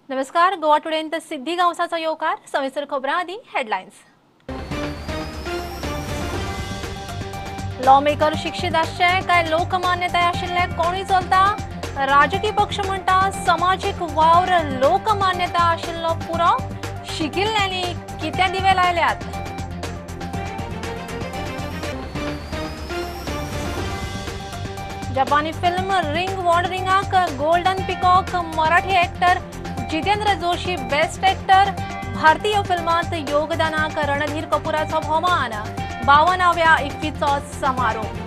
नमस्कार, गोवा टुडेंत सिद्धी गांवसाचो येवकार. सविस्तर खबरां आदी हेडलायन्स. लॉमेकर शिक्षित आसचे काय लोकमान्यताय आशिल्ले कोणूय चलता? राजकीय पक्ष म्हणटा समाजीक वावर लोकमान्यता आशिल्लो पुरो, शिकिल्ल्यांनी कितें दिवे लायल्यात? जपानी फिल्म रिंग वॉर्डरिंगाक golden peacock, Marathi actor Jitendra Joshi best actor. भारतीय फिल्मांत योगदानाक रणधीर कपूराचो भोवमान. 52व्या इफ्फीचो समारोप.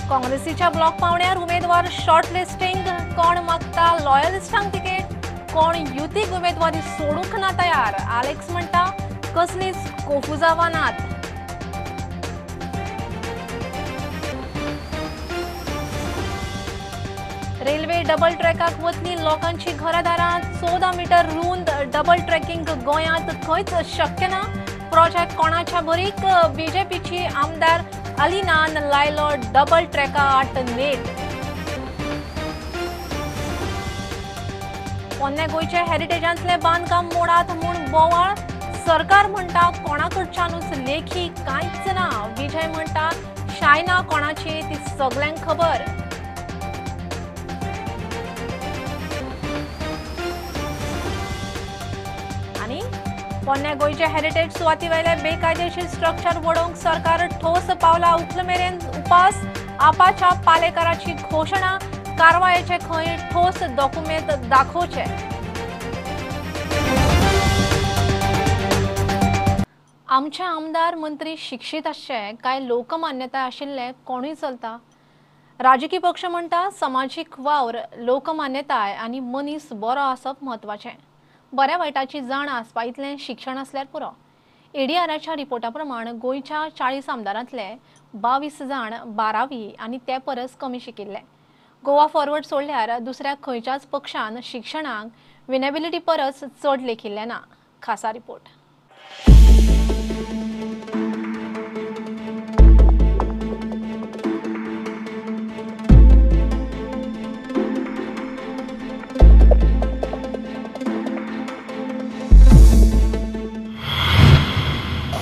काँग्रेसीच्या ब्लॉक पावण्यार उमेदवार शॉर्टलिस्टिंग, कोण मागता लॉयलिस्टांक तिकेट, कोण युतीक उमेदवारी सोडूंक ना तयार. आलेक्स म्हणटा कसलीच कोफुजावां नात. रेल्वे डबल ट्रॅकाक वतली लोकांची घरादारां, 14 मीटर रुंद डबल ट्रॅकिंग गोंयांत खंयच शक्य ना. प्रोजेक्ट कोणाच्या भरीक? बीजेपीची आमदार अलिनान लायलो डबल ट्रॅका आट नेट. पोन्ने गोंयचे हेरिटेजांतले बांदकाम मोडात म्हूण बोवाळ, सरकार म्हणटा कोणाकडच्यानूच लेखी कांयच ना. विजय म्हणटा शायना कोणाची ती सगल्यांक खबर. पोन्ने गोंयचे हेरिटेज सुवाती वयले बेकायदेशीर स्ट्रक्चर वडोवंक सरकार ठोस पावलां उखल मेरेन उपास. आपाच्या पालेकाराची घोशणा, कारवायेचे खंय ठोस डॉक्युमेंट दाखोवचे. आमचे आमदार मंत्री शिक्षीत आसचे काय लोकमान्यताय आशिल्ले कोणूय चलता? राजकीय पक्ष म्हणटा समाजीक वावर, लोकमान्यताय आनी मनीस बरो आसप म्हत्वाचें. बऱ्या वायटाची जाण आसपा इतलें शिक्षण आसल्यार पुरो. एडीआराच्या रिपोर्टा प्रमाण गोंयच्या 40 आमदारांतले 22 जाण 12वी आनी ते परस कमी शिकिल्ले. गोवा फॉरवर्ड सोडल्यार दुसऱ्या खंयच्याच पक्षान शिक्षणाक विनेबिलिटी परस चड लेखिल्लें ना. खासा report.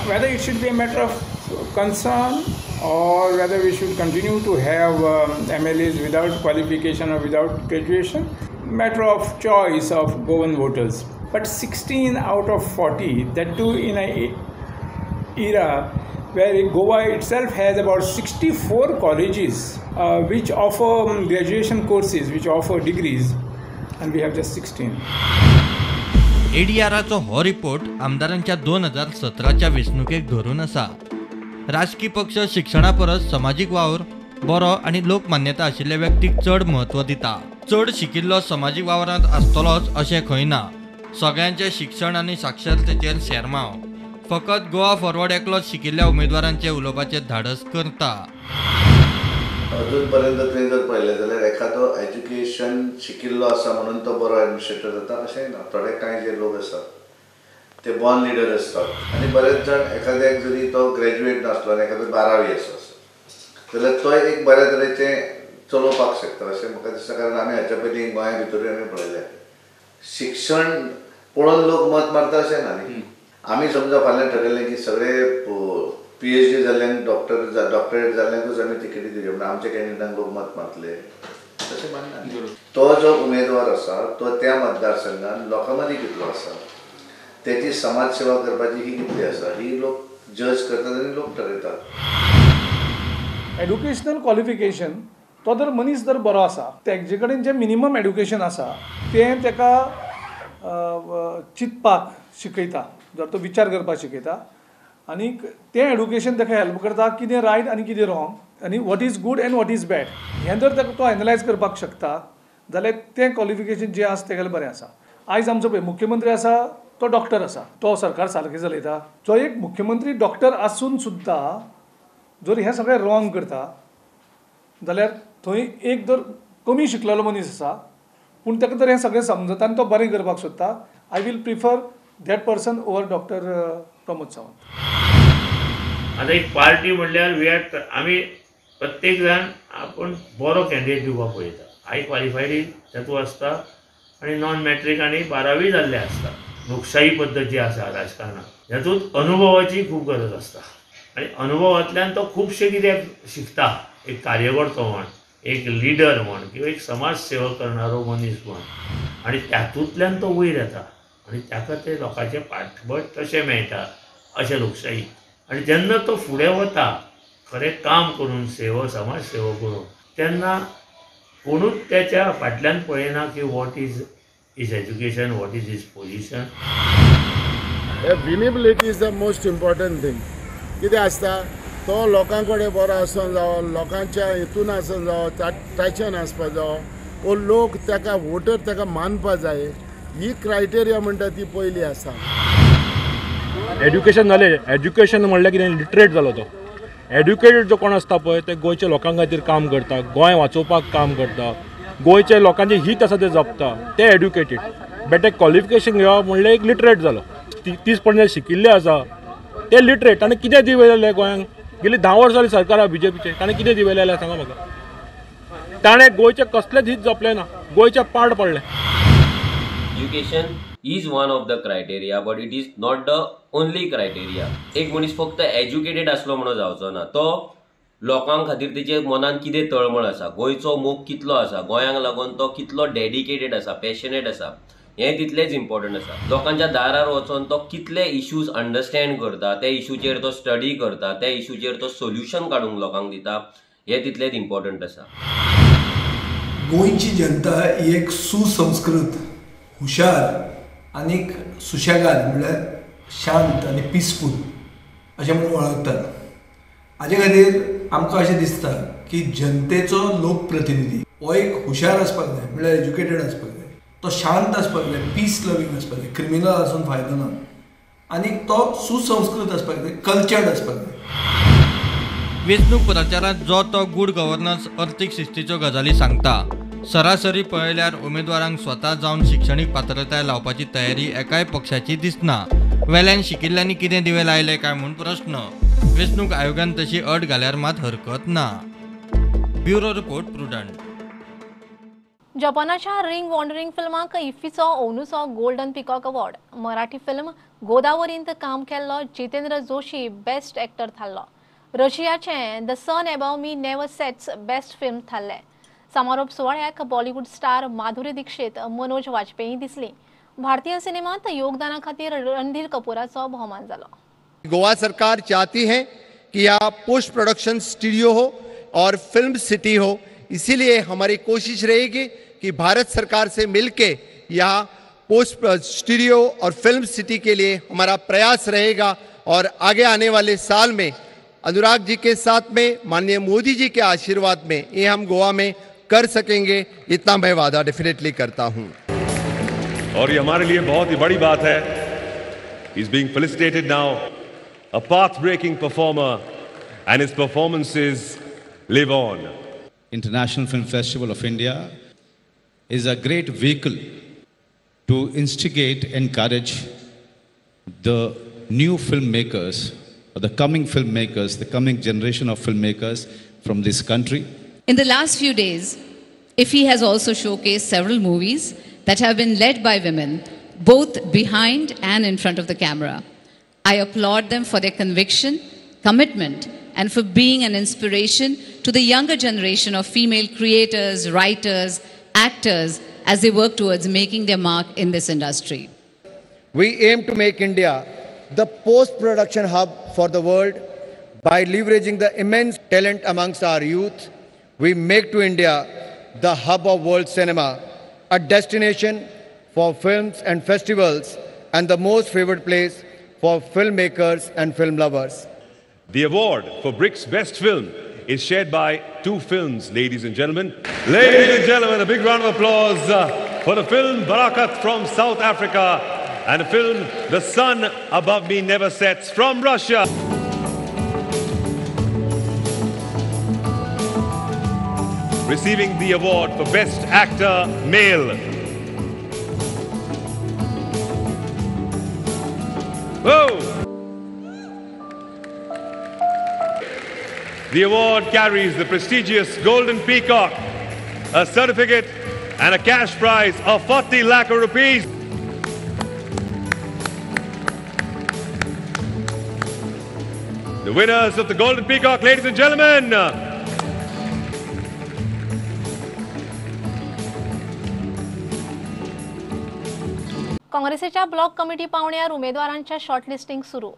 Whether it should be a matter of concern or whether we should continue to have MLAs without qualification or without graduation, matter of choice of Goan voters. But 16 out of 40, that too in an era where Goa itself has about 64 colleges which offer graduation courses, which offer degrees, and we have just 16. एडीआराचो हो report आमदारांच्या 2017च्या वेंचणुकेक धरून आसा. राजकी पक्ष शिक्षणा परस समाजीक वावर बरो आनी लोकमान्यता आशिल्ल्या व्यक्तीक चड म्हत्व दिता. चड शिकिल्लो समाजीक वावरांत आसतलोच अशें खंय ना. सगळ्यांचें शिक्षण आनी साक्षरतेचेर शेरमाव. फकत गोवा फॉरवर्ड एकलोच शिकिल्ल्या उमेदवारांचें उलोवपाचें धाडस करता. अजून पर्यंत तुवें जर पळयलें जाल्यार एखादो एज्युकेशन शिकिल्लो आसा म्हणून तो बरो एडमिनिस्ट्रेटर जाता अशें ना. थोडे कांय जे लोक आसात ते बॉर्न लिडर आसतात आनी बरेच जाण एखाद्याक जरी तो ग्रॅज्युएट नासलो आनी एखादो 12वी आसा जाल्यार तो एक बऱ्या तरेचें चलोवपाक शकता अशें म्हाका दिसता. कारण आमी हाच्या पयलीं गोंया भितरूय आमी पळयलें, शिक्षण पळोवन लोक मत मारता अशें ना न्ही. आमी समजा फाल्यां ठरयलें की सगळे PhD जाल्ल्यांक, डॉक्टरेट जाल्ल्यांकूच आमी तिकेटी दिली म्हणून आमच्या कॅन्डिडेटांक लोक मत मारतले तशें मानना. तो जो उमेदवार आसा तो त्या मतदारसंघान लोकां मदीं कितलो आसा, तेची समाज सेवा करपाची ही कितली आसा, ही लोक जज करतात आनी लोक ठरयतात. एड्युकेशनल क्वॉलिफिकेशन, तो जर मनीस जर बरो आसा, तेजे कडेन जें मिनिमम एड्युकेशन आसा तें तेका चिंतपाक शिकयता, जर तो विचार करपाक शिकयता आनी तें एड्युकेशन ताका हेल्प करता कितें रायट आनी कितें रॉंग आनी what is good and what is bad हें जर ताका तो एनलायज करपाक शकता जाल्यार तें क्वॉलिफिकेशन जें आसा तेगेलें बरें आसा. आयज आमचो पळय मुख्यमंत्री आसा तो डॉक्टर आसा, तो सरकार सारकें चलयता. जो एक मुख्यमंत्री डॉक्टर आसून सुद्दां जर हें सगळें रॉंग करता जाल्यार थंय एक जर कमी शिकलेलो मनीस आसा पूण ताका जर हें सगळें समजता आनी तो बरें करपाक सोदता, I will prefer that person over doctor Pramod Sawant. आतां एक पार्टी म्हणल्यार we are आमी प्रत्येक जाण आपूण बरो कॅन्डिडेट दिवपाक पळयता. हाय क्वालिफायड तातूंत आसता आनी नॉन मॅट्रीक आनी बारावी जाल्ले आसता. लोकशाही पद्दत जी आसा राजकारणात हातूंत अनुभवाची खूब गरज आसता आनी अनुभवांतल्यान तो खुबशें कितें शिकता. एक कार्यकर्तो म्हण, एक लिडर म्हण किंवा एक समाज सेवा करणारो मनीस म्हण, आनी तातूंतल्यान तो वयर येता आनी ताका ते लोकांचें पाठबळ तशें मेळटा अशें लोकशाही. आनी जेन्ना तो फुडें वता खरें काम करून, सेवा समाज सेवा करून, तेन्ना कोणूच त्याच्या फाटल्यान पळयना की what is his education, what is his position. Winnability is the most important thing. कितें आसता तो लोकां कडेन बरो आसूंक जावो, लोकांच्या हितून आसूंक जावो, टॅचन आसपा जावो, वो लोक ताका वोटर ताका मानपा जाय. ही क्रायटेरिया म्हणटा ती पयली आसा. एड्युकेशन जालें, एड्युकेशन म्हणल्यार कितें, लिटरेट जालो तो. एड्युकेटेड जो कोण आसता पळय ते गोंयच्या लोकां खातीर काम करता, गोंय वाचोवपाक काम करता, गोंयच्या लोकांचें हीत आसा तें जपता, ते एड्युकेटेड. बेटे क्वॉलिफिकेशन घेवप म्हणल्यार एक लिटरेट जालो. 30% शिकिल्ले आसा ते लिटरेट. ताणें कितें दिवें जालें गोंयांक? गेली 10 वर्सां जालीं सरकारां बीजेपीचें, ताणें कितें दिवें जालें सांगा म्हाका? ताणें गोंयचें कसलेंच हीत जपलें ना, गोंयचें पाड पडलें. Education is one of the criteria, but it is not the only criteria. एक मनीस फक्त एज्युकेटेड आसलो म्हणून जावचो ना, तो लोकां खातीर तेजे मनान कितें तळमळ आसा, गोंयचो मोग कितलो आसा, गोंयांक लागून तो कितलो डेडिकेटेड आसा, पॅशनेट आसा, हें तितलेंच इम्पॉर्टंट आसा. लोकांच्या दारार वचोन तो कितले इश्यूज अंडरस्टँड करता, त्या इश्यूचेर तो स्टडी करता, त्या इश्यूचेर तो सोल्युशन काडूंक लोकांक दिता, हें तितलेंच इम्पॉर्टंट आसा. गोंयची जनता ही एक सुसंस्कृत, हुशार आनीक सुशेगाद, म्हणल्यार शांत आनी पिसफूल अशें म्हणून वळखतात. हाजे खातीर आमकां अशें दिसता की जनतेचो लोकप्रतिनिधी हो एक हुशार आसपाक जाय, म्हणल्यार एज्युकेटेड आसपाक जाय, तो शांत आसपाक जाय, पीस लवींग आसपाक जाय, क्रिमिनल आसून फायदो ना, आनी तो सुसंस्कृत आसपाक जाय, कल्चर्ड आसपाक जाय. वेंचणूक प्रचारांत जो तो गुड गव्हर्नन्स, अर्थीक शिस्तीच्यो गजाली सांगता. सरासरी पळयल्यार उमेदवारांक स्वता जावन शिक्षणीक पात्रताय लावपाची तयारी एकाय पक्षाची दिसना. वेल्यान शिकिल्ल्यांनी कितें दिवे लायले काय म्हूण प्रश्न. वेंचणूक आयोगान तशी अट घाल्यार मात हरकत ना. Bureau report, Prudent. जपानाच्या रिंग वॉन्डरिंग फिल्माक इफ्फीचो ओनूचो golden peacock award. Marathi film गोदावरींत काम केल्लो जितेंद्र जोशी बेस्ट एक्टर थारलो. रशियाचें the sun above me never sets best film थारलें. समारोप सुवाळ्याक बॉलिवूड स्टार माधुरी दीक्षित, मनोज वाजपेयी दिसली. भारतीय सिनेमात योगदाना खातीर रणधीर कपूराचो भोवमान जालो. गोवा सरकार चाहती है कि यहाँ पोस्ट प्रोडक्शन स्टूडियो हो और फिल्म सिटी हो, इसीलिए हमारी कोशिश रहेगी कि भारत सरकार से मिलके यहाँ पोस्ट स्टूडियो और फिल्म सिटी के लिए हमारा प्रयास रहेगा। और आगे आने वाले साल में अनुराग जी के साथ में माननीय मोदी जी के आशीर्वाद में ये हम गोवा में कर सकेंगे, इतना मैं वादा डेफिनेटली करता हूं। और ये हमारे लिए बहुत ही बड़ी बात है। He is being felicitated now, a path breaking performer and his performances live on. International Film Festival of India is a great vehicle to instigate, encourage the new filmmakers, or the coming filmmakers, the coming generation of filmmakers from this country. In the last few days, IFFI has also showcased several movies that have been led by women, both behind and in front of the camera. I applaud them for their conviction, commitment, and for being an inspiration to the younger generation of female creators, writers, actors, as they work towards making their mark in this industry. We aim to make India the post-production hub for the world by leveraging the immense talent amongst our youth. We make to India the hub of world cinema, a destination for films and festivals, and the most favorite place for filmmakers and film lovers. The award for BRICS Best Film is shared by two films, ladies and gentlemen. Ladies and gentlemen, a big round of applause for the film Barakat from South Africa and the film The Sun Above Me Never Sets from Russia. Receiving the award for Best Actor Male. Whoa! The award carries the prestigious Golden Peacock, a certificate and a cash prize of 40 lakh rupees. The winners of the Golden Peacock, ladies and gentlemen. काँग्रेसीच्या block committee पावण्यार उमेदवारांच्या shortlisting सुरू.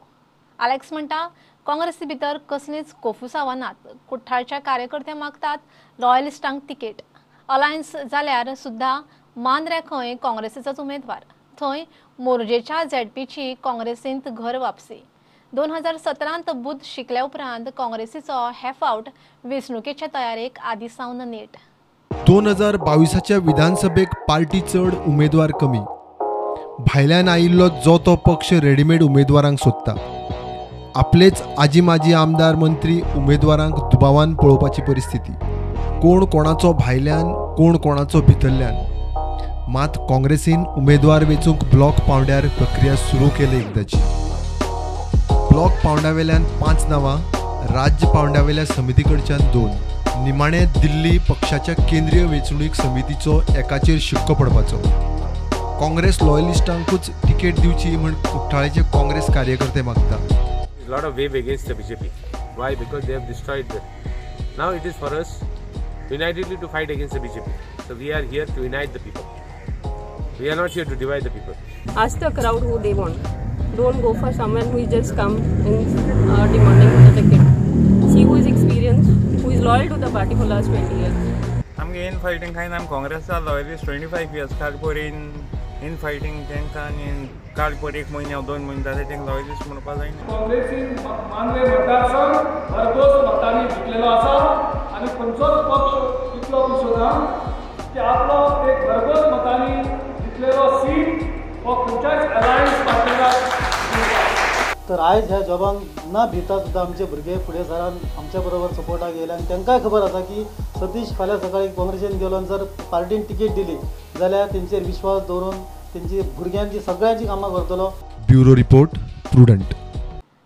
Alex म्हणटा काँग्रेसी भितर कसलीच कोफुसावां नात. कुठ्ठाळच्या कार्यकर्ते मागतात लॉयलिस्टांक तिकेट. अलायन्स जाल्यार सुद्धा मांद्र्या खंय काँग्रेसीचोच उमेदवार, थंय मोरजेच्या झेडपीची काँग्रेसींत घर वापसी. 2017 बूथ शिकल्या उपरांत काँग्रेसीचो हे फावट वेंचणुकेच्या तयारेक आदी सावन नेट. 2022च्या विधानसभेक पार्टी चड उमेदवार कमी. भायल्यान आयिल्लो जो तो पक्ष रेडीमेड उमेदवारांक सोदता. आपलेच आजी माजी आमदार मंत्री उमेदवारांक दुबावान पळोवपाची परिस्थिती. कोण कोणाचो भायल्यान, कोण कोणाचो भितरल्यान. मात काँग्रेसीन उमेदवार वेंचूंक ब्लॉक पावंड्यार प्रक्रिया सुरू केली एकदाची. ब्लॉक पावंड्यावेल्यान 5 नांवां, राज्य पावंड्यावेल्या समिती कडच्यान 2. निमाणे दिल्ली पक्षाच्या केंद्रीय वेंचणूक समितीचो एकाचेर शिक्को पडपाचो. काँग्रेस लॉयलिस्टांकूच तिकेट दिवची म्हण कुठ्ठाळेचे काँग्रेस कार्यकर्ते मागता. Lot of wave against the BJP. Why? Because they have destroyed them. Now it is for us unitedly to fight against the BJP. So we are here to unite the people. We are not here to divide the people. Ask the crowd who they want. Don't go for someone who is just come and demanding the ticket. See who is experienced, who is loyal to the party for last 20 years. आमगे in fighting खायना आमी काँग्रेसा loyalist 25 years काल in fighting तांकां आनी काल पयर 1 म्हयन्या 2 म्हयने जाले तांकां लॉयलिस्ट म्हणपा जायना. काँग्रेसीन मांद्रे मतदारसंघ भरघोस मतांनी जिखलेलो आसा आनी खंयचोच पक्ष इतलो पिसो ना की आपलो एक भरघोस मतांनी जिखलेलो सीट हो खंयच्याच अलायन्स पार्टनराक. तर आयज ह्या जॉबांक ना भिता सुद्दां आमचे भुरगे फुडें सरान आमच्या बरोबर सपोर्टाक येयले आनी तांकांय खबर आसा की सतीश फाल्यां सकाळीं काँग्रेसीन गेलो आनी जर पार्टीन तिकेट दिली जाल्यार तेंचेर विश्वास दवरून तेंची भुरग्यांची सगळ्यांची कामां करतलो. Bureau report, Prudent.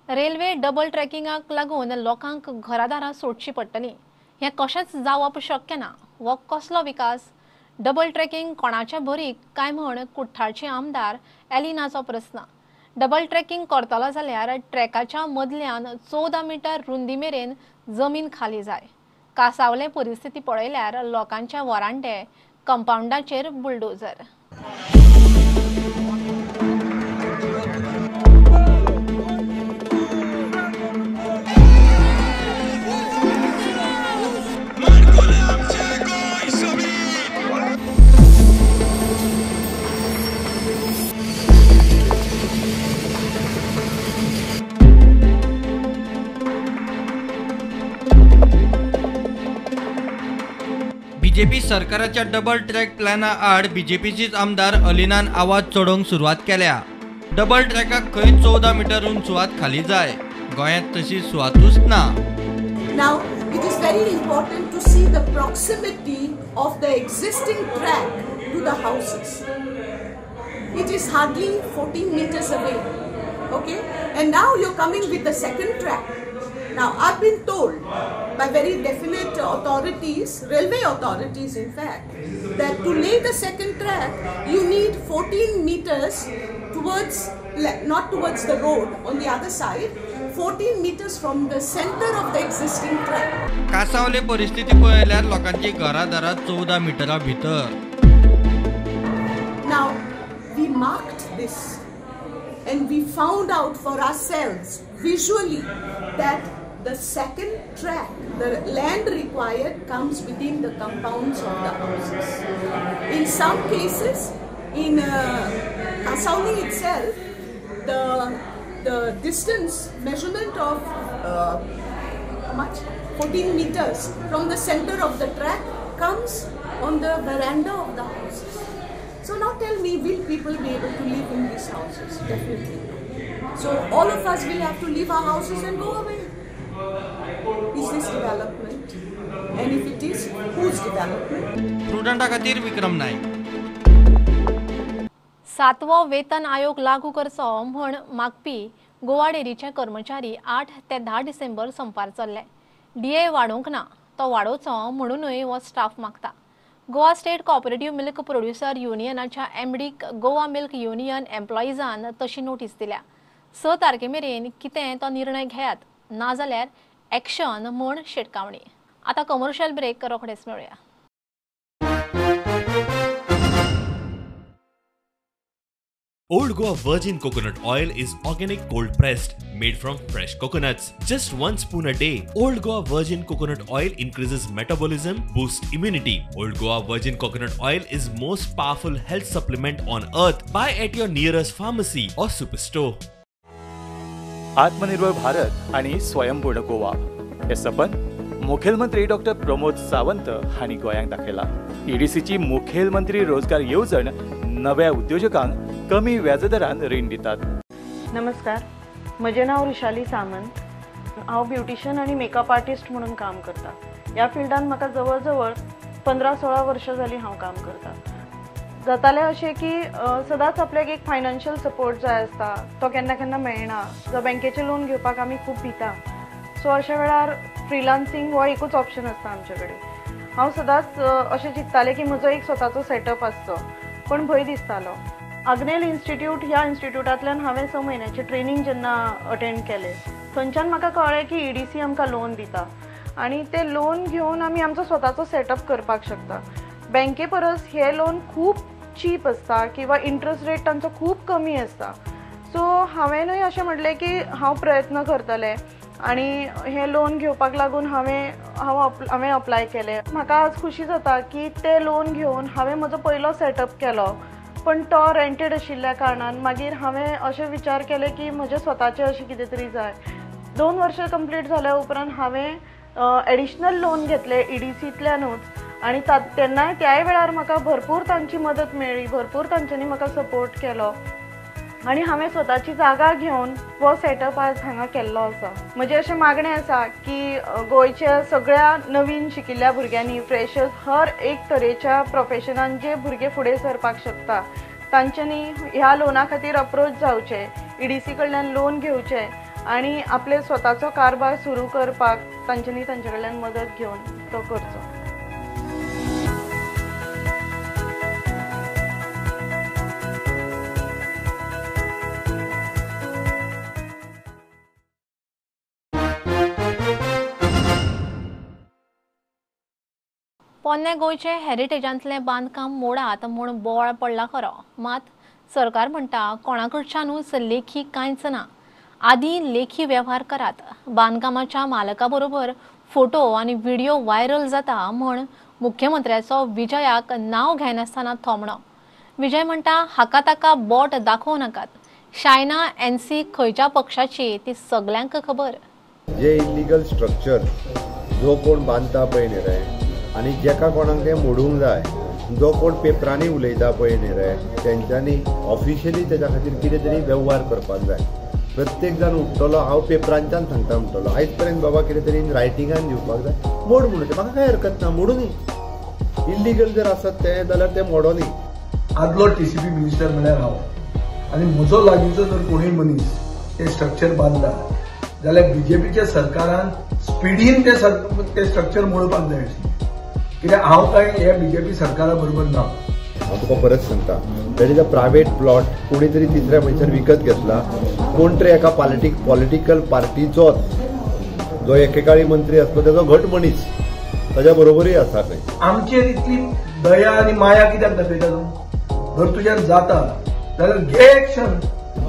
Railway double ट्रॅकिंगाक लागून लोकांक घरादारां सोडची पडटली. हें कशेंच जावप शक्य ना. हो कसलो विकास? डबल ट्रॅकिंग कोणाच्या भरीक काय म्हण कुठ्ठाळचे आमदार एलिनाचो प्रस्न. डबल ट्रॅकिंग करतलो जाल्यार ट्रॅकाच्या मदल्यान 14 मिटर रुंदी मेरेन जमीन खाली जाय. कासावले परिस्थिती पळयल्यार लोकांच्या वरांडे कंपाउंडाचेर बुलडोजर. बीजेपी सरकाराच्या डबल ट्रॅक प्लॅना आड बीजेपीचीच आमदार अलिनान आवाज चडोवंक सुरवात केल्या. डबल ट्रॅकाक खंय 14 मिटर उंच सुवात खाली जाय. गोंयांत तशी सुवातूच ना. Now it is very important to see the proximity of the existing track to the houses. It is hardly 14 meters away. Okay, and now you're coming with the second track. Now I've been told by very definite authorities, railway authorities in fact, that to lay the second track you need 14 meters towards, not towards the road, on the other side, 14 meters from the center of the existing track. कासावले परिस्थिती पळयल्यार लोकांची घरादारां 14 मिटरा भितर. Now we marked this and we found out for ourselves visually that the second track, the land required comes within the compounds of the houses. In some cases, in Kasauli itself, the distance measurement of how much? 14 meters from the center of the track comes on the veranda of the houses. So now tell me, will people be able to live in these houses? Definitely no. So all of us will have to leave our houses and go away. Is this development? And if it is, whose development? प्रुडंटा खातीर विक्रम नायक. सातवो वेतन आयोग लागू करचो म्हण मागपी गोवा डेरीचे कर्मचारी 8 ते 10 डिसेंबर संपार चल्ले. DA वाडोवंक ना, तो वाडोवचो म्हणूनय हो स्टाफ मागता. Goa state cooperative milk producer युनियनाच्या एमडीक गोवा मिल्क युनियन एम्प्लॉइजान तशी नोटीस दिल्या. 6 तारखे मेरेन कितें तो निर्णय घेयात, नाजाल्यार एक्शन म्हूण शिटकावणी. आतां कमर्शियल ब्रेक, रोखडेच मेळुया. Old Goa Virgin Coconut Oil is organic cold pressed, made from fresh coconuts. Just 1 spoon a day. Old Goa Virgin Coconut Oil increases metabolism, boosts immunity. Old Goa Virgin Coconut Oil is most powerful health supplement on earth. Buy at your nearest pharmacy or superstore. आत्मनिर्भर भारत आणि स्वयंपूर्ण गोवा हे सपन मुखेलमंत्री doctor Pramod Sawant हांणी गोंयांक दाखयला. ईडीसीची मुखेलमंत्री रोजगार येवजण नव्या उद्योजकांक कमी व्याजदरान रीण दितात. नमस्कार, म्हजें नांव ऋषाली सामंत. हांव ब्युटिशियन आनी मेकअप आर्टिस्ट म्हणून काम करता. ह्या फिल्डान म्हाका जवळ जवळ 15-16 वर्सां जालीं हांव काम करता. जातालें अशें की सदांच आपल्याक एक फायनान्शियल सपोर्ट जाय आसता, तो केन्ना केन्ना मेळना. जो बँकेचें लोन घेवपाक आमी खूब भिता. सो अशा वेळार फ्रिलान्सिंग हो एकूच ऑप्शन आसता आमचे कडेन. हांव सदांच अशें चिंततालें की म्हजो एक स्वताचो सेटअप आसचो, पूण भंय दिसतालो. आग्नेल इन्स्टिट्यूट ह्या इन्स्टिट्यूटांतल्यान हांवें 6 म्हयन्याचें ट्रेनींग जेन्ना अटेंड केलें, थंयच्यान म्हाका कळ्ळें की ईडीसी आमकां लोन दिता आनी तें लोन घेवन आमी आमचो स्वताचो सेटअप करपाक शकता. बँके परस हें लोन खूब चीप आसता किंवा इंट्रस्ट रेट तांचो खूब कमी आसता. सो हांवेंनूय अशें म्हटलें की हांव प्रयत्न करतलें आनी हें लोन घेवपाक लागून हांवें अप्लाय केलें. म्हाका आज खुशी जाता की तें लोन घेवन हांवें म्हजो पयलो सेटअप केलो, पण तो रेंटेड आशिल्ल्या कारणान मागीर हांवें अशें विचार केले की म्हजें स्वताचें अशें कितें तरी जाय. 2 वर्सां कंप्लीट जाल्या उपरांत हांवें एडिशनल लोन घेतलें ईडीसींतल्यानूच आनी तेन्नाय त्याय वेळार म्हाका भरपूर तांची मदत मेळ्ळी, भरपूर तांच्यांनी म्हाका सपोर्ट केलो आनी हांवें स्वताची जागा घेवन हो सेटअप आज हांगा केल्लो आसा. म्हजें अशें मागणें आसा की गोंयच्या सगळ्या नवीन शिकिल्ल्या भुरग्यांनी, फ्रेशर्स, हर एक तरेच्या प्रोफेशनान जे भुरगे फुडें सरपाक शकता तांच्यांनी ह्या लोना खातीर अप्रोच जावचें, ईडीसी कडल्यान लोन घेवचें आनी आपले स्वताचो कारभार सुरू करपाक तांच्यांनी तांचे कडल्यान मदत घेवन तो करचो. पोन्ने गोंयचे हेरिटेजांतलें बांदकाम मोडात म्हूण बोवाळ पडला खरो, मात सरकार म्हणटा कोणाकडच्यानूच लेखी कांयच ना. आदीं लेखी वेव्हार करात. बांदकामाच्या मालका बरोबर फोटो आनी व्हिडिओ व्हायरल जाता म्हूण मुख्यमंत्र्याचो विजयाक नांव घेनासतना थोमणो. विजय म्हणटा हाका ताका बोट दाखोवं नाकात. शायना एनसी खंयच्या पक्षाची ती सगल्यांक खबर. जे इलिगल स्ट्रक्चर जो कोण बांदता पळय न्ही रे, आनी जेका कोणाक तें मोडूंक जाय, जो कोण पेपरांनी उलयता पळय न्ही रे, तेंच्यांनी ऑफिशियली तेच्या खातीर कितें तरी वेव्हार करपाक जाय. प्रत्येक जाण उठ्ठलो हांव पेपरांच्यान सांगता म्हणटलो, आयज पर्यंत बाबा कितें तरी रायटिंगान दिवपाक जाय, मोड म्हणून म्हाका कांय हरकत ना, मोडूनी. इल्लिगल जर आसत तें जाल्यार तें मोडोनी. आदलो टीसीपी मिनिस्टर म्हळ्यार हांव आनी म्हजो लागींचो जर कोणूय मनीस तें स्ट्रक्चर बांदला जाल्यार बीजेपीच्या सरकारान स्पिडीन तें स्ट्रक्चर मोडपाक जाय आशिल्लें. कित्याक हांव कांय ह्या बीजेपी सरकारा बरोबर ना. हांव तुका परत सांगता, that is a private plot, कोणी तरी तिसऱ्या मनशान विकत घेतला, कोण तरी एका पॉलिटिकल पार्टीचोच जो एकेकाळी मंत्री आसलो तेजो घट मनीस ताज्या बरोबरूय आसा खंय. आमचेर इतली दया आनी माया कित्याक दाखयता तूं? जर तुज्यान जाता जाल्यार घे एक्शन.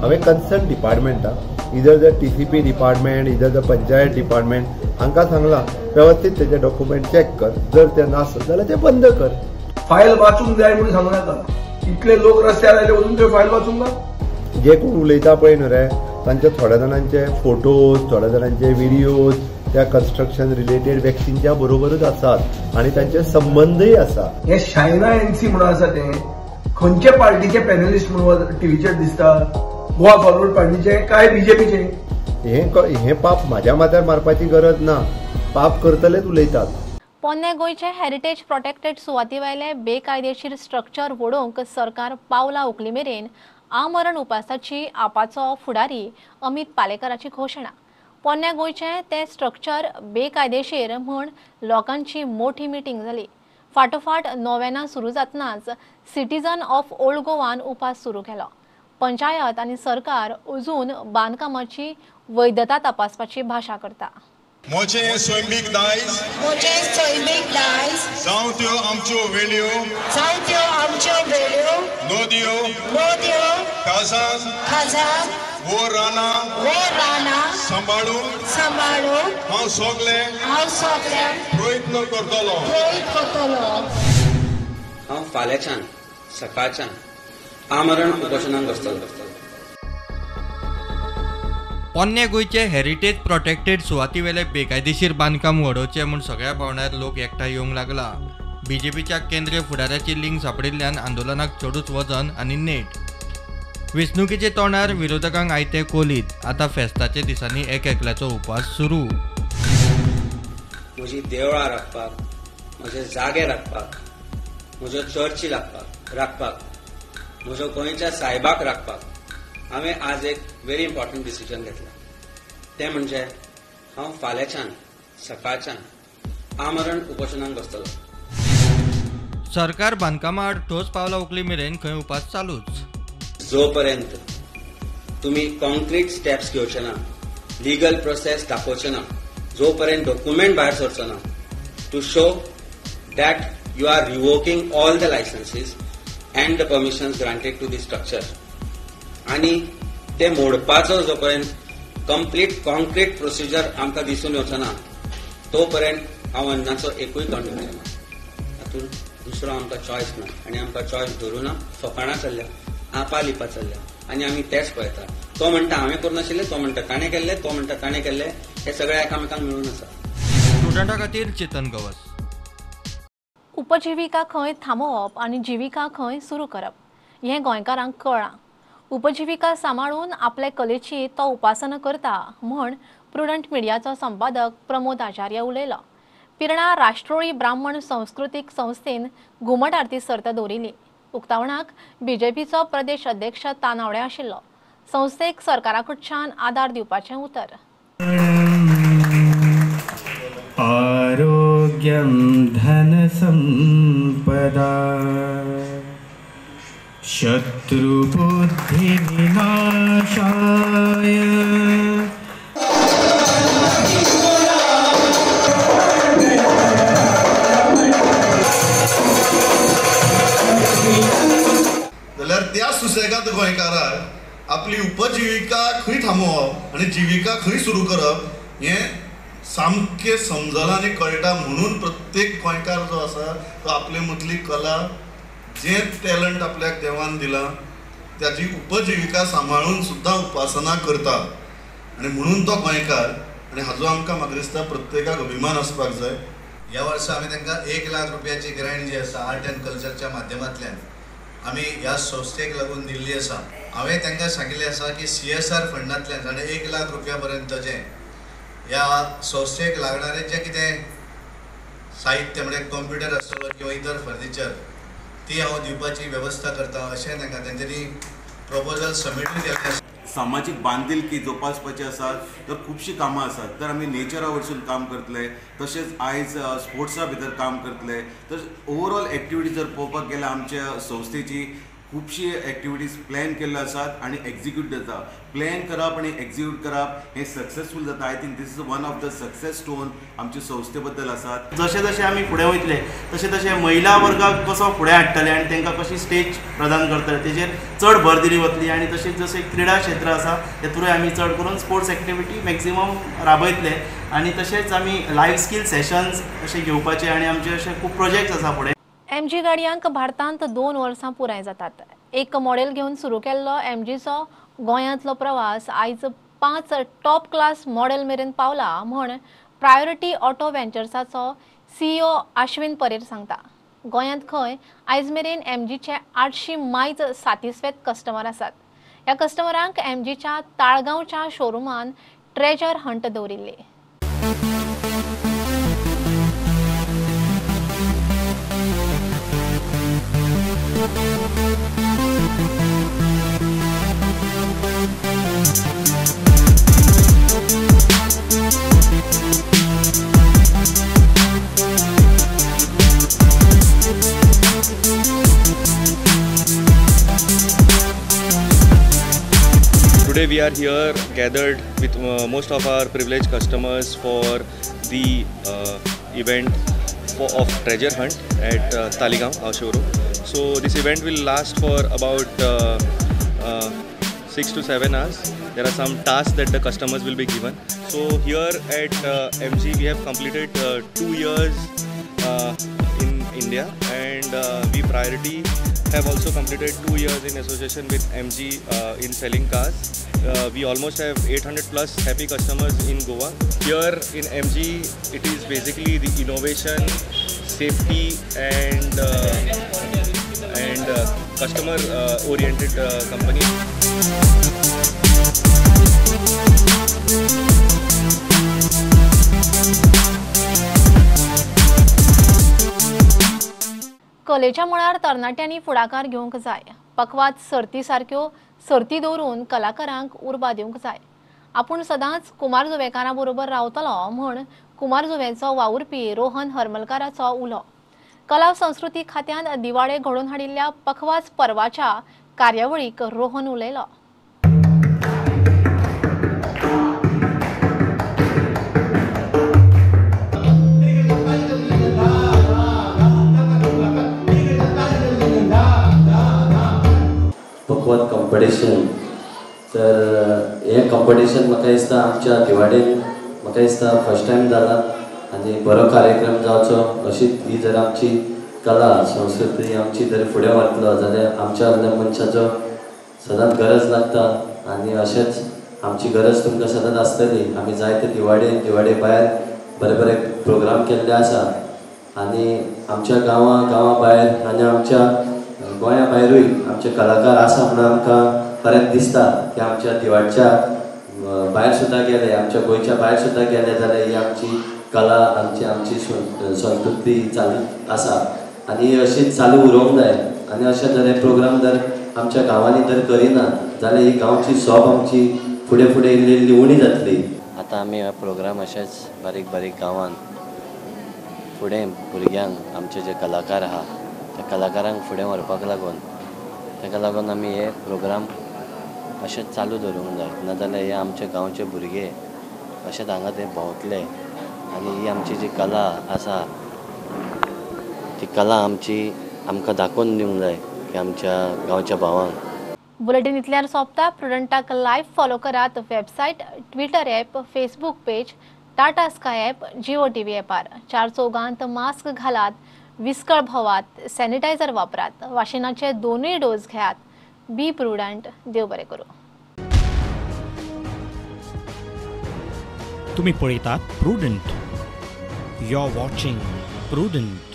हांवें concern डिपार्टमेंटाक, either the TCP department, either the panchayat department, हांकां सांगलां वेवस्थीत तेजे डॉक्युमेंट चॅक कर, जर ते नासत जाल्यार ते बंद कर. फायल वाचूंक जाय म्हणून सांगू नाका, इतले लोक रस्त्यार आयले वचून ते फायल वाचूंक ना. जे कोण उलयता पळय न्हू रे, तांचे थोड्या जाणांचे फोटोज, थोड्या जाणांचे व्हिडियोज त्या कन्स्ट्रक्शन रिलेटेड व्यक्तींच्या बरोबरूच आसात आनी तांचे संबंदय आसा. हे शायना एनसी म्हणून आसा तें खंयचे पार्टीचे पॅनलिस्ट म्हणून टीव्हीचेर दिसता? गोवा फॉरवर्ड पार्टीचे काय बीजेपीचे? हे पाप म्हाज्या माथ्यार मारपाची गरज ना, पाप करतलेच उलयतात. पोन्ने गोंयचे हेरिटेज प्रोटेक्टेड सुवाती वयले बेकायदेशीर स्ट्रक्चर वडोवंक सरकार पावलां उखली मेरेन आमरण उपासाची आपाचो फुडारी अमित पालेकराची घोशणा. पोन्न्या गोंयचें तें स्ट्रक्चर बेकायदेशीर म्हूण लोकांची मोठी मिटींग जाली. फाटोफाट नोव्हेंना सुरू जातनाच सिटीजन ऑफ ओल्ड गोवान उपास सुरू केलो. पंचायत आनी सरकार अजून बांदकामाची वैधता तपासपाची भाशा करता. म्हजें सैमीक दायज, म्हजें सैमीक दायज, जावं त्यो आमच्यो वेल्यो, जावं त्यो आमच्यो वेल्यो, नदयो, नदयो, खाजान, खाजान, वो रानां, वो रानां सांबाळून, सांबाळून हांव सगळे, हांव सगळे प्रयत्न करतलो, प्रयत्न करतलो. हांव फाल्यांच्यान सकाळच्यान आमरण उपोशणाक बसतलो. पोन्ने गोंयचे हेरिटेज प्रोटेक्टेड सुवातीवेले बेकायदेशीर बांदकाम वडोवचें म्हूण सगळ्या पावंड्यार लोक एकठांय येवंक लागला. बीजेपीच्या केंद्रीय फुडाऱ्याची लिंक सांपडिल्ल्यान आंदोलनाक चडूच वजन आनी नेट. वेंचणुकेचे तोंडार विरोधकांक आयते कोलीत. आतां फेस्ताच्या दिसांनी एक एकल्याचो उपास सुरू. म्हजी देवळां राखपाक, म्हजे जागे राखपाक, म्हज्यो चर्ची राखपाक, म्हज्यो गोंयच्या सायबाक राखपाक हांवें आज एक व्हेरी इम्पॉर्टंट डिसिजन घेतला. तें म्हणजे हांव फाल्यांच्यान सकाळच्यान आमरण उपोशणाक बसतलो. सरकार बांदकामा आड ठोस पावलां उखली मेरेन खंय उपास चालूच. जोपर्यंत तुमी कॉन्क्रीट स्टेप्स घेवचे ना, लिगल प्रोसेस दाखोवचे ना, जोपर्यंत डॉक्युमेंट भायर सरचो ना to show that you are revoking all the licences and the permissions granted to the structure, आनी ते मोडपाचो जोपर्यंत कंप्लीट कॉन्क्रीट प्रोसिजर आमकां दिसून येवचो ना तोपर्यंत हांव अन्नाचो एकूय कण घेवचो ना. हातूंत दुसरो आमकां चॉयस ना आनी आमकां चॉयस धरूं ना. फकाणां चल्ल्या, आपा लिपा चल्ल्या आनी आमी तेच पळयता. तो म्हणटा हांवें करूं नाशिल्लें, तो म्हणटा ताणें केल्लें, तो म्हणटा ताणें केल्लें, हे सगळे एकामेकांक मेळून आसा. स्टुडंटा खातीर चेतन गवस. उपजिविका खंय थांबोवप आनी जिविका खंय सुरू करप हें गोंयकारांक कळ्ळां. उपजिविका सांबाळून आपले कलेची तो उपासना करता म्हण प्रुडंट मिडियाचो संपादक प्रमोद आचार्य उलयलो. पिर्णा राष्ट्रोळी ब्राह्मण संस्कृतीक संस्थेन घुमट आरती सर्त दवरिल्ली. उक्तावणाक बीजेपीचो प्रदेश अध्यक्ष तानावडे आशिल्लो. संस्थेक सरकारा कडच्यान आदार दिवपाचें उतर. आरोग्यं धन संपदा शत्रुबुद्धि विनाशाय. जाल्यार त्या सुसेगाद गोंयकाराक आपली उपजिविका खंय थांबोवप आनी जिविका खंय सुरू करप हें सामकें समजलां आनी कळटा. म्हणून प्रत्येक गोंयकार जो आसा तो आपले मदली कला, जें टॅलंट आपल्याक देवान दिलां ताजी उपजिविका सांबाळून सुद्दां उपासना करता आनी म्हणून तो गोंयकार. आनी हाजो आमकां म्हाका दिसता प्रत्येकाक अभिमान आसपाक जाय. ह्या वर्सा आमी तांकां 1 लाख रुपयाची ग्रँट जी आसा आर्ट एंड कल्चरच्या माध्यमांतल्यान आमी ह्या संस्थेक लागून दिल्ली आसा. हांवें तांकां सांगिल्लें आसा की CSR फंडांतल्यान जाणें 1 लाख रुपया पर्यंत जें ह्या संस्थेक लागणारें जें कितें साहित्य म्हणजे कंप्युटर आसतलो किंवा इतर फर्निचर ती हांव दिवपाची वेवस्था करता अशें तांकां तेंच्यांनी प्रपोजल सबमीटूय केल्लें आसा. सामाजीक बांदिलकी जोपासपाची आसा तर खुबशीं कामां आसात. तर आमी नेचरा वयरसून काम करतले, तशेंच आयज स्पोर्ट्सा भितर काम करतले. तर ओवरऑल एक्टिविटी जर पळोवपाक गेल्यार आमच्या संस्थेची खुबशी एक्टिविटीज प्लॅन केल्ल्यो आसात आनी एक्जिक्यूट जाता. प्लॅन करप आनी एक्जिक्यूट करप हें सक्सेसफूल जाता. I think this is one of the success stone आमचे संस्थे बद्दल आसात. जशें जशें आमी फुडें वयतले तशें तशें महिला वर्गाक कसो फुडें हाडटले आनी तांकां कशी स्टेज प्रदान करतले तेजेर चड भर दिली वतली. आनी तशेंच जशें क्रिडा क्षेत्र आसा तेतूय आमी चड करून स्पोर्ट्स एक्टिविटी मॅक्सिमम राबयतले आनी तशेंच आमी लायफ स्कील सेशन्स अशे घेवपाचे आनी आमचे अशे खूब प्रोजेक्ट्स आसा फुडें. एमजी गाडयांक भारतांत 2 वर्सां पुराय जातात. एक मॉडेल घेवन सुरू केल्लो एमजीचो गोंयांतलो प्रवास आयज 5 टॉप क्लास मॉडेल मेरेन पावला म्हण प्रायोरिटी ऑटो व्हेंचर्साचो CEO Ashwin Pereira सांगता. गोंयांत खंय आयज मेरेन एमजीचे 800 मायज सातिस्वेत कस्टमर आसात. ह्या कस्टमरांक एमजीच्या ताळगांवच्या शोरुमान ट्रेजर हंट दवरिल्ली. Today we are here gathered with most of our privileged customers for the event of treasure hunt at Taleigao, our showroom. So this event will last for about 6 to 7 hours. There are some tasks that the customers will be given. So here at MG we have completed 2 years in India, and we Priority have also completed 2 years in association with MG in selling cars. We almost have 800 plus happy customers in Goa. Here in MG, it is basically the innovation, safety and customer oriented company. कलेच्या मळार तरणाट्यांनी फुडाकार घेवंक जाय. पकवाज सर्ती सारक्यो सर्ती दवरून कलाकारांक उर्बा दिवंक जाय. आपूण सदांच कुमारजुवेकारां बरोबर रावतलो म्हूण कुमारजुवेचो वावुरपी रोहन हरमलकाराचो उलो. कला संस्कृती खात्यान दिवाळे घडोवन हाडिल्ल्या पखवाज पर्वाच्या कार्यावळीक रोहन उलयलो. पखवाज कॉम्पिटिशन तर हें कॉम्पिटिशन म्हाका दिसता आमच्या दिवाडेन म्हाका दिसता फर्स्ट टायम जाला आनी बरो कार्यक्रम जावचो अशी ही जर आमची कला संस्कृती आमची जर फुडें व्हरतलो जाल्यार आमच्या मनशाचो सदांच गरज लागता आनी अशेंच आमची गरज तुमकां सदांच आसतली. आमी जायते दिवाडेन दिवाडे भायर बरे बरे प्रोग्राम केल्ले आसा आनी आमच्या गांवा भायर आनी आमच्या गोंया भायरूय आमचे कलाकार आसा म्हणून आमकां परत दिसता की आमच्या दिवाडच्या भायर सुद्दां गेले, आमच्या गोंयच्या भायर सुद्दां गेले जाल्यार ही आमची कला आमची आमची संस्कृती चालू आसा आनी ही अशीच चालू उरोवंक जाय. आनी अशें जर हे प्रोग्राम जर आमच्या गांवांनी जर करिना जाल्यार ही गांवची सोब आमची फुडें फुडें इल्ली इल्ली उणी जातली. आतां आमी हो प्रोग्राम अशेंच बारीक बारीक गांवांत फुडें भुरग्यांक आमचे जे कलाकार आहा त्या कलाकारांक फुडें व्हरपाक लागून ताका लागून आमी हे प्रोग्राम अशेंच चालू दवरूंक जाय. नाजाल्यार हे आमचे गांवचे भुरगे अशेंच हांगा ते भोंवतले आनी ही आमची जी कला आसा ती कला आमची आमकां दाखोवन दिवंक जाय की आमच्या गांवच्या भावांक. बुलेटीन इतल्यार सोंपता. प्रुडंटाक लायव्ह फॉलो करात website, Twitter app, Facebook page, Tata Sky app, Jio TV ॲपार. 4 चौगांत मास्क घालात, विस्कळ भोवात, सॅनिटायझर वापरात, वाशिनाचे 2 डोस घेयात. Be Prudent. देव बरें करूं. तुम्ही पळयतात Prudent. You are watching Prudent.